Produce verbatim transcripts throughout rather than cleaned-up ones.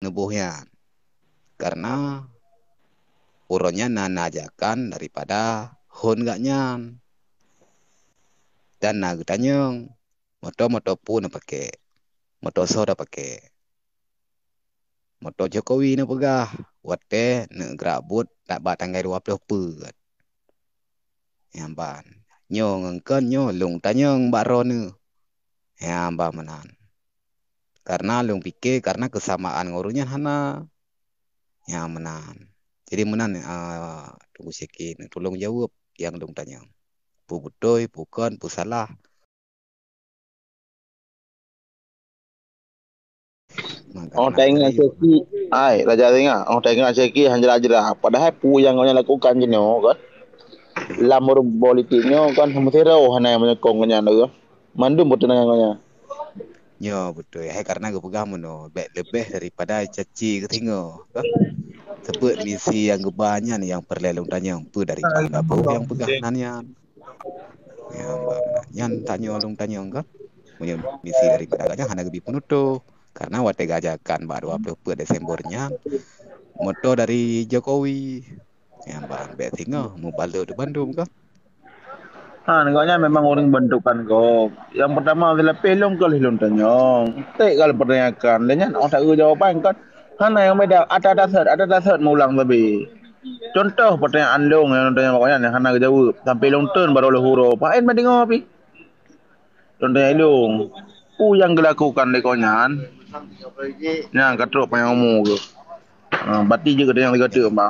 neuboh nyan. Karena uroe nyan na, na ajakan daripada hon gak nyan. Dan na geutanyong, moto-moto peue neupaké? Moto soe tapaké? Moto Jokowi neupeugah, watée neugrak buet bak tanggai dua ploh peuet. Nyan ban. Nyoe ngon kon nyoe lôn tanyong bak droeneuh. Nyan ban meunan. Karena lôn pike karena keusamaan ngon ureuëng nyan hana. Nyan meunan. Jadi meunan, ah, Teungku Syeki, neutulông jaweueb nyang lôn tanyong. Peue beutôi, peue kon, peue salah. Maka Oh, na taingat jih. Syeki. Ai, Raja taingat. Oh, taingat Syeki hana jelas-jelas. Padahai peue nyang gobnyan lakukan jinoe kan, lam ureuëng politik nyoe kan, meusidroe hana nyang meunyeukong gobnyan tu. Mandum peutunangan gobnyan. Nyoe beutôi. Hai karena geupeugah meunoe, bék leubeh daripada caci keu singoh, kan? Seupôt misi nyang geuba nyan nyang peureulée lôn tanyong, peue dari Hai, Pak Prabowo nyang peugah nan nyan. Nyan, ba, nyan tanyoe lôn tanyong kan. Meunyoe misi daripada gobnyan hana geubi peunutôh. Karena watée geuajakan bak dua ploh peuet Desember nyan, moto dari Jokowi. Nyan ban bék singoh mubalot bandum kan. Ha, gobnyan memang ureuëng bantukan gob. Yang pertama, silapeh lôn keuh lôn tanyong. Tek kalau pertanyakan, lé nyan oh tak jawaban kan. Hana nyang beda, ata dasar, ata dasar meulang sabe. Contoh pertanyaan lôn nyang tanyong awaknyan nyang hana geujaweueb, sampai lôn teun baro leuhuro. Paen ban deungoe pih. Lôn tanyong ilong, peue nyang geulakukan lé gobnyan? Nyan ka trok panyang umu geuh. Ha, bati jeuet geutanyoe lagée teuk, bah.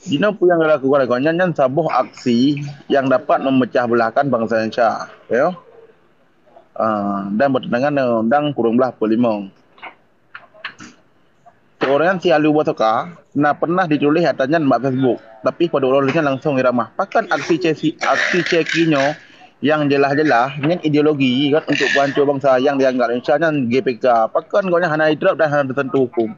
Jinoe peue nyang geulakukan lé gobnyan nyan saboh aksi nyang dapat memecah belahkan bansa Indonesia, ya. Ah, dan bertentangan dengan Undang-Undang Kureueng Blaih Peulimong. Seurang si Alu Basoka na pernah dituléh ata nyan bak Facebook, tapi padub uroe lheueh nyan langsong iramah. Pakon aksi Cheki, aksi Cheki nyoe nyang jeulaih-jeulaih nyan ideologi kan untuk peuhanco bansa nyang dianggap Indonesia nyan G P K. Pakon gobnyan hana idrop dan hana teusentuh huköm?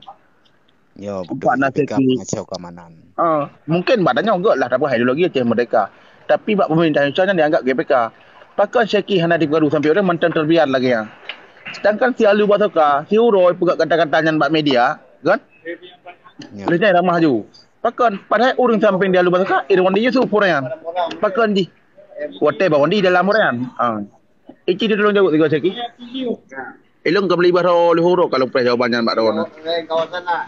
Nyoe beutôi Nampak na G P K Cheki. Pengacau keamanan. Ah, mungkin bak tanyoe göt lah tapeuhai ideologi Aceh Merdeka. Tapi bak pemerintah Indonesia nyan dianggap G P K. Pakon Cheki hana dipeugadu sampai ureuëng mantong terbiar lagée nyan. Sedangkan si Alu Basoka, si uroe peugah kata-kata nyan bak media, kan? Ya. Lheueh nyan ramah ju. Pakon? Padahai ureuëng samping di Alu Basoka, Irwandi Yusuf ureuëng nyan. Pakon jih? Watée bak Wandi dalam ureuëng nyan. Ha. Ici dia tolong jawab tiga Cheki. Ilong ka beli baroe leuhuro kalau preh jawaban nyan bak droeneuh.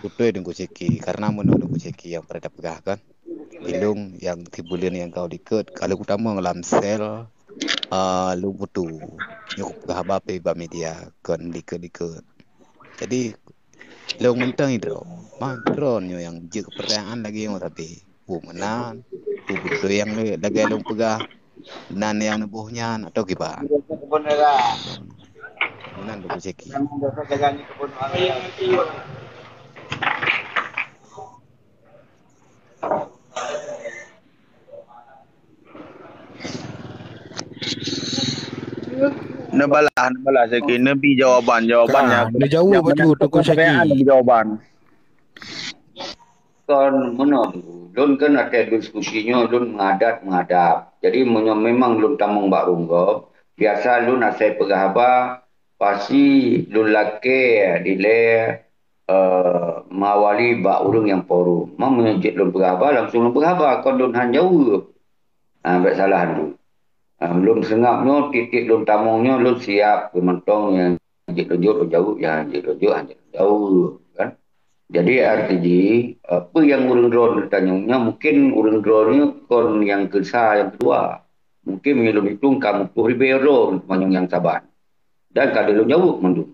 Beutôi Teungku Cheki, karena meunoe Teungku Cheki nyang pernah tapeugah kan. Ilong nyang sibuleuen nyang ka likot, kalau kutamong lam sel, ah, lôn putôh. Nyoe kupeugah haba pih bak media, kon likot-likot. Jadi, lôn mantong idrop. Mang droeneuh nyang jeuet keu peurayaan lagée nyoe tapi. Peue meunan, peue beutôi nyang lagée lôn peugah, nan nyang neuboh nyan atau kiban? Meunan Teungku Cheki. Neubalah, neubalah Cheki, neubi jawaban, jawaban Ka, nyang neujaweueb nyang bacut Teungku Cheki. Pertanyaan neubi jawaban. Kon meunoe tu, lôn kan watée diskusi nyoe lôn mengadat-mengadap. Jadi meunyoe memang lôn tamong bak rhueng gob, biasa lôn asai peugah haba, pasti lôn lakée dilée, eh, meuawali bak ureuëng nyang po rhueng. Meunyoe jeuet lôn peugah haba, langsung lôn peugah haba, kon lôn han jaweueb. Ha, bék salah tu. Ha, lôn seungab nyoe, tieb-tieb lôn tamong nyoe, lôn siab keu mantong nyang jeuet lôn jaweueb, lôn jaweueb, nyang jeuet lôn jaweueb, han jeuet lôn jaweueb, kan. Jadi, arti jih, eh, peue nyang ureuëng droeneuh tanyong nyan, mungkin ureuëng droeneuh kon nyang keusa, nyang keudua. Mungkin meunyoe lôn itong ka meuplôh ribée droe tanyong nyang saban. Dan ka lheueh lôn jaweueb mandum.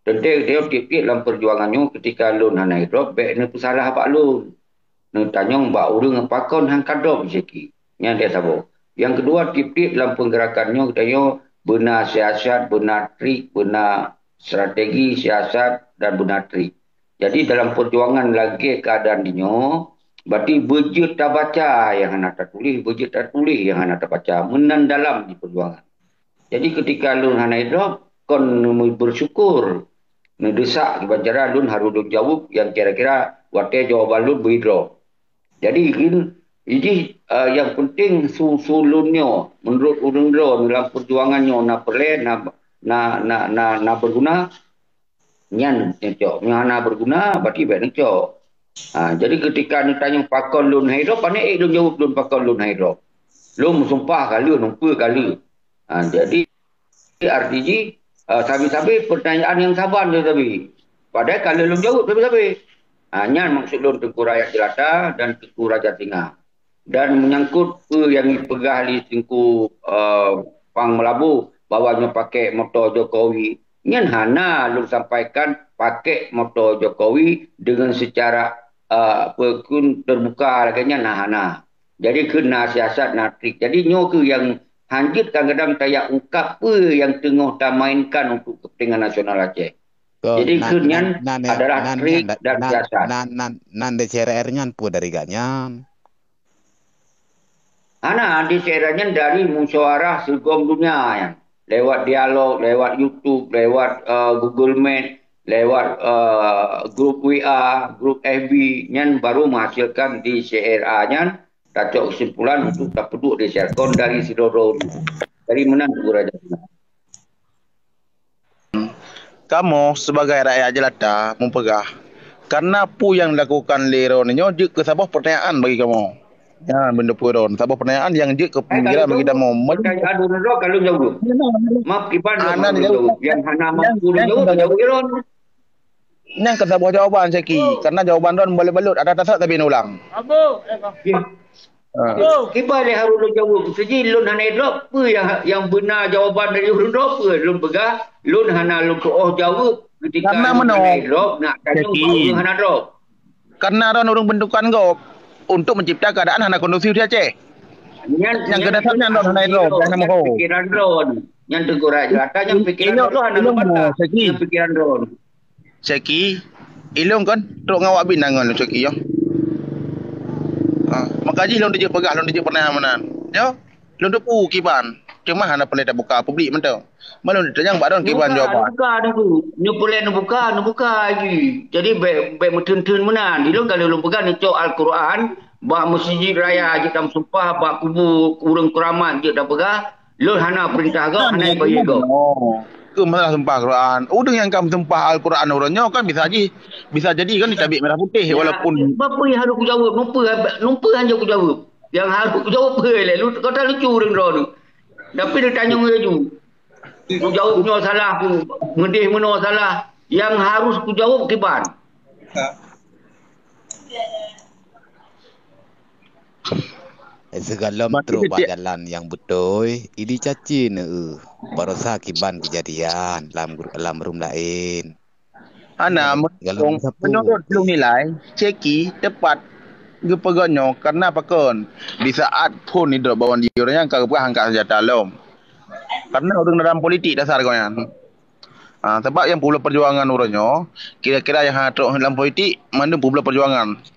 Teuntée geutanyoe tieb-tieb lam peujuangan nyoe, keutika lôn hana idrop, bék neupeusalah bak lôn. Neutanyong bak ureuëng pakon han ka drop Cheki. Nyan teuh saboh. Nyang keudua, tieb-tieb lam peugerakan nyoe geutanyoe beuna siasat, beuna trik, beuna strategi siasat dan beuna trik. Jadi dalam peujuangan lagée keuadaan di nyoe, berarti beujeuet tabaca nyang hana tatuléh, beujeuet tatuléh nyang hana tabaca. Meunan dalam di peujuangan. Jadi keutika lôn hana idrop, kon neumeubeursyukur. Neudeusak kiban cara lôn harôh lôn jaweueb nyang kira-kira watée jawaban lôn beudrop. Jadi, gin, jih, eh, nyang penting su-, su lôn nyoe, meunurot ureuëng droeneuh lam peujuangan nyoe na peureulée, na, na, na, na, na beuguna. Nyan neucok. Meunyoe hana beuguna, berarti bèk neucok. Ha, jadi ketika neutanyong pakon lôn hai droe, pane ék lôn jaweueb lôn pakon lôn hai droe. Lôn meusumpah ka lheueh, neumpeue ka lheueh. Ha, jadi arti jih, eh, sabe-sabe pertanyaan nyang saban sabe-sabe. Padahai ka lheueh lôn jaweueb sabe-sabe. Ha, nyan maksud lôn Teungku Rakyat Jelata dan Teungku Raja Singa. Dan menyangkut peue nyang jipeugah lé Teungku, eh, Pang Meulaboh bahwa nyoe pakèk moto Jokowi, nyan hana lôn sampaikan pakèk moto Jokowi dengan secara, eh, apa, kun terbuka lagèe nyan, nah, hana. Jadi kheun na siasat, na trik. Jadi nyoe keuh nyang hanjeuet kadang-kadang tajak ungkap peue nyang teungoh tamainkan untuk kepentingan nasional Aceh. Jadi kheun nyan adalah trik dan siasat. Nan, nan, nan D C R R nyan peue dari gobnyan? Hana, D C R R nyan dari musyawarah Seugom Dunia nyan. Lewat dialog, lewat YouTube, lewat, eh, Google Meet, lewat, eh, grup W A, grup F B, nyan baru menghasilkan D C R R nyan, tacok kesimpulan untuk tapeuduek D C R R kon dari sidroe-droe. Dari meunan Teungku Raja. Kamoe sibagai rakyat jelata mupeugah, kareuna peue nyang dilakukan lé droeneuh nyoe jeuet keu saboh peurtanyaan bagi kamoe. Nyan beuneupeue droeneuh, saboh peurtanyaan nyang jeuet keu pemikiran bagi kamoe. Pertanyaan droeneuh ka lôn jaweueb. Maaf, kiban droeneuh jaweueb. Nyang hana mampu lôn jaweueb, jaweueb droeneuh. Nyan keu saboh jawaban, Syeki. Kareuna jawaban droeneuh balot-balot, ada tasat tapi ulang. Abu, eh, Bang. Ha. Kiban lé harôh lôn jaweueb, seujih lôn hana idrop, peue nyang, nyang beuna jawaban dari ulôn droe peue? Lôn peugah, lôn hana lôn tuoh jaweueb ketika lôn hana idrop, nak tanyong bak ureueng hana drop. Karena droen ureueng bentukan gob untuk mencipta keadaan hana kondusif di Aceh. Nyan, nyan keudah nyan droen hana idrop, nyan hana mohon. Pikiran droen. Nyan Teungku Raja Jelata, nyan pikiran droen hana lôn bantah. Nyan pikiran droen. Syeki, ilôn kan trok ngon awak binan ngon lôn Syeki, yo. Ha, maka jih lôn teujeuet peugah, lôn teujeuet peureulèe meunan. Yo, lôn teupeu kiban. Cuma hana peureulèe tabuka publik mantong. Malôn teutanyong bak droen kiban jawaban. Neubuka, neubuka, neubuka, neubuka jih. Jadi bèk, bèk meutheun-theun meunan. Ilôn ka lôn peugah neucok Al-Quran, bak meuseujid raya jeuet tameusumpah, bak kubu ureueng keuramat jeuet tapeugah, Lôn hana peurintah gob, hana ibayeue gob. Keu masalah sumpah Quran. Ureueng nyang ka meusumpah Al-Quran uroe nyoe kan bisa jih, bisa jadi kan ditabek merah putih walaupun. Peue nyang harôh kujaweueb? Peue, peue nyang harôh kujaweueb? Nyang harôh kujaweueb peue lé? Lu, ka lucu ureueng droeneuh. Tapi neutanyong laju. Kujaweueb nyoe salah, ku meudeh meunoe salah. Nyang harôh kujaweueb kiban. Sigohlom trok bak jalan nyang beutôi, idi caci neueu. Barosa kiban keujadian lam, lam rum laén. Hana, meunurot lôn nilai, Syeki teupat geupeugah nyoe karena pakon? Di saat phon idrop bak wan di ureueng nyan ka geupeugah angkat senjata lom. Karena ureueng dalam politik dasar gobnyan. Ha, sabab nyang peubloe peujuangan uroe nyoe, kira-kira nyang hana trok lam politik, mandum peubloe peujuangan.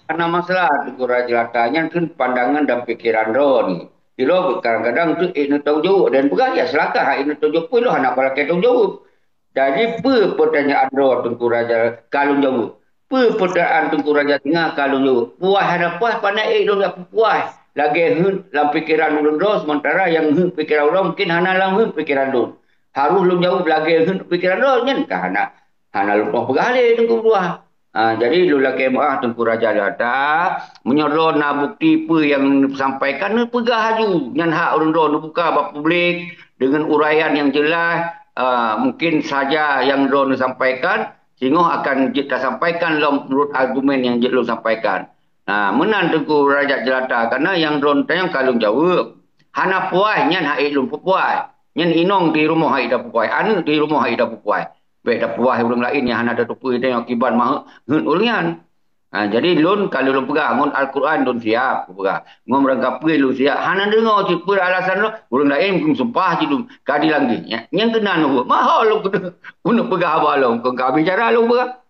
Hana masalah, Teungku Raja Jelata, nyan kheun pandangan dan pikeran droeneuh. Ilôn kadang-kadang tu ék neutanggung jaweueb dan peugah, ya silakan, ék neutanggung jaweueb, ilôn hana peulakèe tanggung jaweueb. Jadi, peue peutanyaan droe Teungku Raja ka lôn jaweueb? Peue peutanyaan Teungku Raja Singa ka lôn jaweueb? Puas hana puas, pane ék lôn jak peupuas. Lagèe heuet lam pikeran ulôn droe, sementara nyang heuet pikeran ulôn mungkin hana lam heuet pikeran lôn. Harôh lôn jaweueb lagèe heuet pikeran droe, nyan ka hana, hana lôn peugah lé Teungku Abdullah. Ha, jadi lôn lakèe meu'ah Teungku Raja Jelata, meunyoe droe na bukti peue nyang neusampaikan, neupeugah laju. Nyan hak ureueng droe neubuka bak publik deungon uraian nyang jeulaih, ha, mungkin saja nyang droe neusampaikan, singoh akan jeuet tasampaikan lom meunurot argumen nyang jeuet lôn sampaikan. Ha, meunan Teungku Raja Jelata, kareuna nyang droe neutanyong ka lôn jaweueb. Hana puas, nyan hak ék lôn peupuas. Nyan inong di rumoh hak ék tapeupuas, aneuk di rumoh hak ék tapeupuas. Bèk tapuas ureueng laén nyang hana tateupeue tanyoe kiban maheuet ureueng nyan. Ha, jadi lôn ka lôn peugah, ngon Al-Quran lôn siap, kupeugah. Ngon meurangkapeue lôn siap. Hana deungoe cit peue alasan lôn, ureueng laén meusumpah cit lôn ka dilangge. Nyan, nyan keunan lôn. Mahol lôn keuneuk, keuneuk peugah haba lôn, kon ka bicara lôn peugah.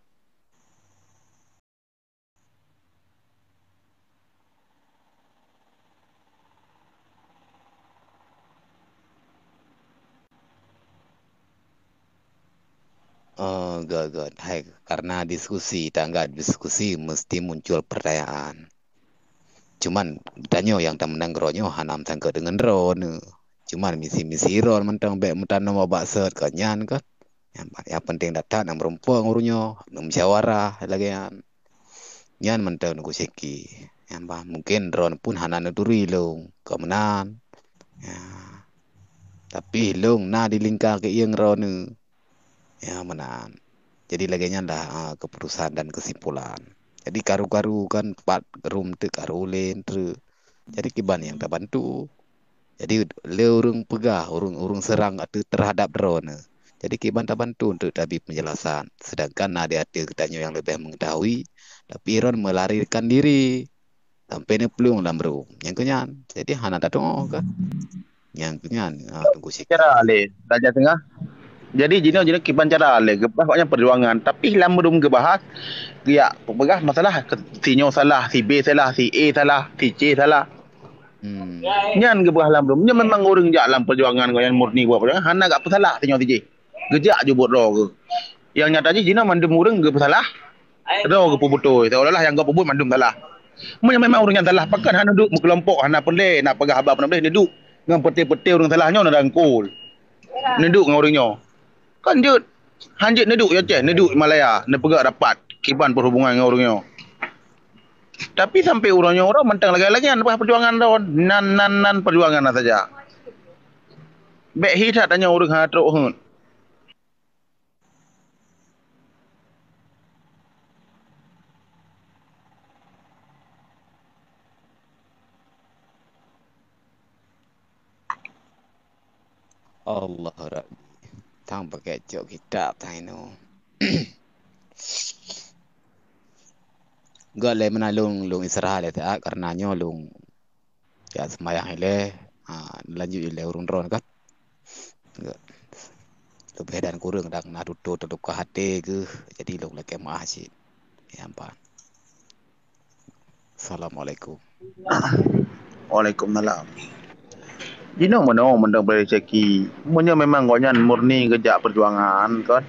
Oh, good, good. Hai, karena diskusi, tangga diskusi mesti muncul pertanyaan. Cuman tanyoe nyang tameunang keudroe nyoe hana meusangkot deungon droeneuh. Cuman misi-misi droe mantong bék meutanong bak sot ka nyan kan. Nyang, nyang penting that-that na meurumpok ngon ureuëng nyoe, na musyawarah lagée nyan. Nyan mantong Teungku Syeki. Nyang bah mungken droeneuh pun hana neuturi lôn, ka meunan. Ya. Tapi lôn na di lingka keuieng droeneuh. Ya, meunan. Jadi lagée nyan lah, ah, keputusan dan kesimpulan. Jadi karu-karu kan pat rum teuk karu lé treuk. Jadi kiban nyang tabantu. Jadi lé ureuëng peugah, ureuëng-ureuëng seurang ateueh terhadap droeneuh. Jadi kiban tabantu untuk tabri penjelasan. Sedangkan na di ateueh geutanyoe nyang leubeh mengetahui, tapi droeneuh melarikan diri. Sampai neuplueng lam rum. Nyang keunyan. Jadi hana tadeungoe kah? Nyang keunyan, ha, Teungku Syeki. Cara lé, Raja Tengah. Jadi jinoe, jinoe kiban cara lé, geubah awaknyan perjuangan. Tapi lam rum geubahas, geujak peugah masalah ke-, si nyoe salah, si B salah, si A salah, si C salah. Hmm. Nyan geubah lam rum. Nyoe memang ureuëng jak lam perjuangan, gobnyan murni buat perjuangan, hana gak peusalah si nyoe si jih. Geujak jubot droe geuh. Nyang nyata jih jinoe mandum ureuëng geupeusalah, droe geupeubeutôi. Seolah-olah nyang gop peubuet mandum salah. Meunyoe memang ureuëng nyan salah, pakon hana duek meukelompok, hana peureulée, nak peugah haba peureulée, neuduek ngon peuté-peuté ureuëng salah nyoe neurangkul. Neuduek ngon ureuëng nyoe. Kan jeuet. Hanjeuet neuduek ya ceh, neuduek Malaya, neupeugah rapat kiban perhubungan ngon ureuëng nyoe. Tapi sampai uroe nyoe uroe mantong lagée-lagée nyan bah perjuangan droe. Nan, nan, nan perjuangan na saja. Bék hi that tanyoe ureuëng hana trok heuet. Allah Rabbi. Tang pakai cok kitab tang inoe. Gak lé meunan lôn, lôn istirahat lé saat karena nyoe lôn ya seumayang ilée, ha, lanjut ilée ureuëng droe kan. Gak. Leubeh dan kureueng dang na tutoe teutukah até geuh, jadi lôn lakée meu'ah cit. Ya, ampan. Assalamualaikum. Waalaikumsalam. Jinoe meunoe mantong bak rezeki. Meunyoe memang gobnyan murni geujak perjuangan, kan,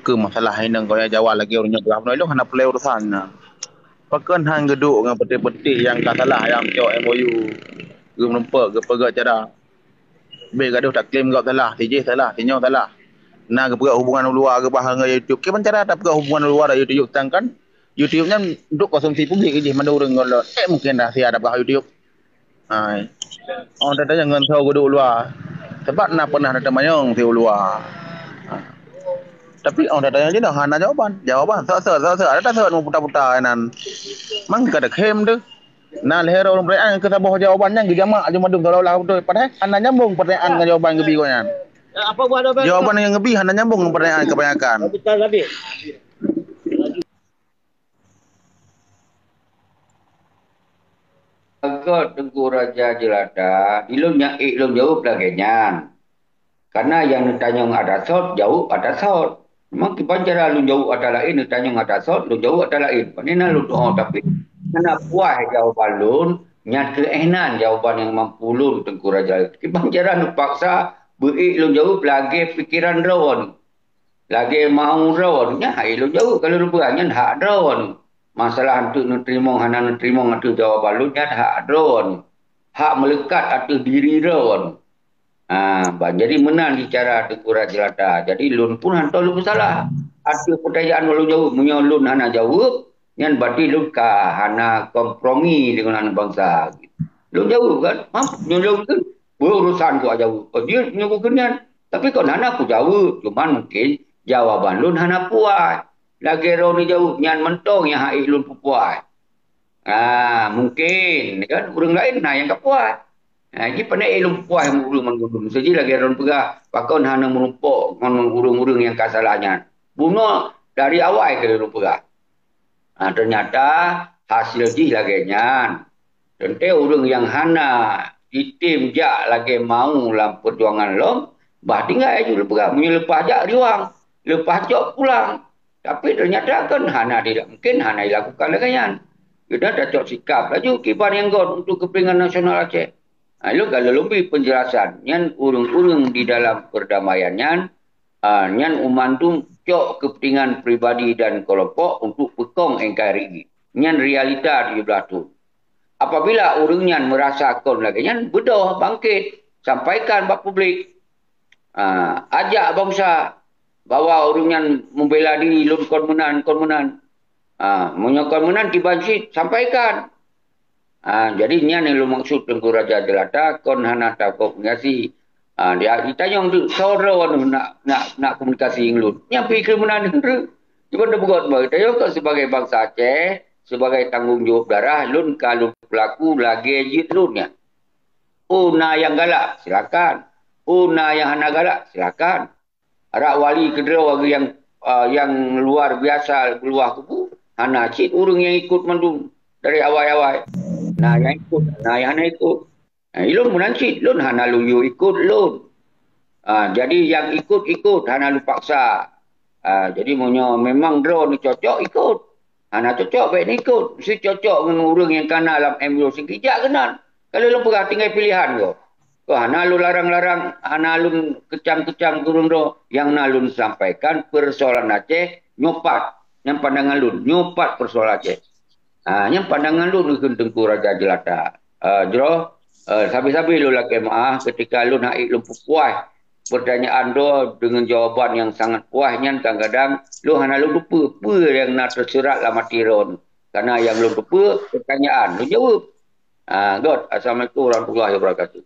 keu masalah inong gobnyan Jawa lagée ureuëng nyoe peugah bunoe ilong hana peureulée urusan nyan. Pakon han geuduek ngon peuté-peuté nyang ka salah nyang cok M O U. Geumeurumpok, geupeugah cara. Bék gadoh taklém gob salah, si jih salah, si nyoe salah. Na geupeugah hubungan u luwa geubah ngon YouTube. Kiban cara tapeugah hubungan u luwa dan YouTube, sedangkan YouTube nyan untuk konsumsi publik jih mandum ureuëng ngon lôn. Eh, mungkin rahsia tapeugah YouTube. Hai. Oh, teuntang ngon soe geuduek u luwa. Sebab na pernah tateumanyong si u luwa. Ha. Tapi oh, teuntang jinoe hana jawaban. Jawaban sot-sot, sot-sot. Ada sot meuputa-puta nan. Mang ka takhém tu. Na lhée droe ureuëng pertanyaan keu saboh jawaban nyan geujamak laju mandum seolah-olah beutôi. Padahai hana nyambung pertanyaan ngon jawaban geubi gobnyan. Jawaban nyang geubi hana nyambung ngon pertanyaan kebanyakan. Göt Teungku Raja Jelata, ilôn nyang ék lôn jaweueb lagée nyan. Karena nyang neutanyong atra sot, jaweueb atra sot. Memang kiban cara lôn jaweueb atra laén, neutanyong atra sot, lôn jaweueb atra laén. Pane na lôn tu'oh, tapi hana puas jawaban lôn, nyan keuh éh nan jawaban nyang mampu lôn Teungku Raja. Kiban cara neupaksa beu ék lôn jaweueb lagée pikeran droe. Lagée mau droe, nyan han ék lôn jaweueb ka lôn peugah nyan hak droe. Masalah anteuk neuteurimong hana neuteurimong ateueh jawaban lôn nyan hak droe. Hak meuleukat ateueh diri droe. Ha, ban jadi meunan di cara Teungku Raja Jelata. Jadi lôn pun hantom lôn peusalah. Ateueh peutanyaan lôn jaweueb, meunyoe lôn hana jaweueb, nyan berarti lôn ka hana kompromi deungon aneuk bansa. Lôn jaweueb kan? Mampu nyoe lôn kan? Beurusan ku jaweueb. Oh, jeuet nyoe ku kheun nyan. Tapi kon hana ku jaweueb, cuman mungkin jawaban lôn hana puas. Lagée droeneuh jaweueb nyan mantong nyang han ék lôn peupuas. Ah, mungkin kan ureuëng laén na nyang ka puas. Ha, jih pane ék lôn puas ngon ureuëng mandum. Seujih lagée droeneuh peugah, pakon hana meurumpok ngon ureuëng-ureuëng nyang ka salah nyan. Bunoe dari awai ka lôn peugah. Ha, ternyata hasil jih lagée nyan. Teuntée ureuëng nyang hana jitem jak lagée mau lam peujuangan lom, bah tinggai ju lôn peugah. Meunyoe leupah jak riwang, leupah cok pulang. Tapi ternyata kan hana dila-, mungkin hana dilakukan lagée nyan. Geutanyoe tacok sikap laju kiban nyang göt untuk keupeuntengan nasional Aceh. Ha, lôn ka lôn bri penjelasan, nyan ureuëng-ureuëng di dalam perdamaian nyan, ha, nyan mandum cok keupeuntengan pribadi dan kelompok untuk peukong N K R I. Nyan realita tujoh blaih thon. Apabila ureuëng nyan merasa kon lagée nyan, beudôh bangkét, sampaikan bak publik. Ha, ajak bansa bahwa ureuëng nyan membela diri, lôn kon meunan, kon meunan. Ha, meunyoe kon meunan, kiban cit, sampaikan. Ha, jadi nyan nyang lôn maksud Teungku Raja Jelata kon hana takomunikasi. Ha, dia ditanyong tu, soe droe nak, nak, nak komunikasi ngon lôn. Nyang pikir meunan tu. Cuma dah bugot bah, tayong kok sebagai bangsa Aceh, sebagai tanggung jawab darah, lôn ka lôn pelaku lagée jeuet lôn nyan. Oh, na nyang galak, silakan. Oh, na nyang hana galak, silakan. Arak wali keudroe yang uh, yang luar biasa luah kubu, hana cit ureuëng yang ikut mandum dari awai-awai. Na yang ikut, na yang hana ikut. Nah, ilôn meunan cit, lôn hana luyue ikut lôn. Ha, jadi yang ikut-ikut hana lupaksa. Ha, jadi meunyoe memang droe ni cocok ikut. Hana cocok baik ni ikut. Mesti cocok ngon ureuëng yang kana lam M U C, ijak keunan. Kalau lôn peugah tinggai pilihan ko. Ko hana lôn larang-larang, hana lôn kecam-kecam ureuëng droe. Yang na lôn sampaikan persoalan Aceh nyopat. Yang pandangan lôn nyopat persoalan Aceh. Ha, nyang pandangan lôn kheun Teungku Raja Jelata. Ha, jroh, ha, sabe-sabe lôn lakée meuáh ketika lôn hait lôn peupuas pertanyaan droe deungon jawaban nyang sangat puas nyan kadang-kadang lôn hana lôn teupeue peue nyang na teusurat lam até droe. Karena nyang lôn teupeue pertanyaan lôn jaweueb. Ha, got, Assalamualaikum warahmatullahi wabarakatuh.